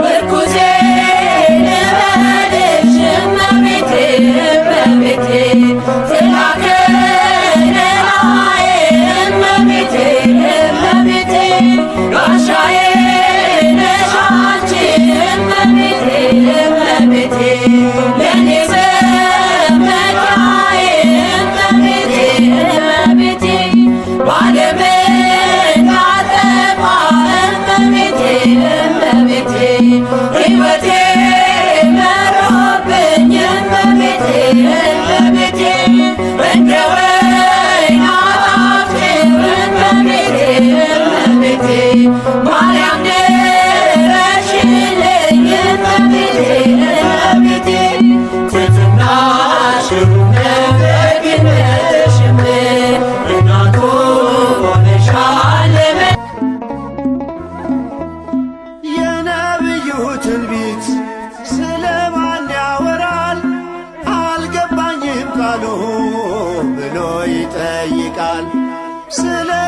ምርኩዜ ልበልሽ እመቤቴ፣ እመቤቴ፣ ጥላ ከለላዬ፣ እመቤቴ፣ እመቤቴ፣ ጋሻዬ ነሽ አንቺ፣ እመቤቴ፣ እመቤቴ፣ ለእኔ መመኪያዬ፣ እመቤቴ፣ እመቤቴ፣ ባለም እንዳልጠፋ፣ እመቤቴ፣ እመቤቴ፣ ሕይወቴ መሮብኝ፣ እመቤቴ፣ እመቤቴ፣ እንደ ወይን አጣፍጭው፣ እመቤቴ፣ እመቤቴ፣ ማርያም ድረሽልኝ፣ እመቤቴ፣ እመቤቴ። ትሕትናሽ ደግነትሽም እናቱ ሆነሻል። የነብዩ ትንቢት ስለማን ያወራል? አልገባኝም ቃሉ ብሎ ይጠይቃል። ስለ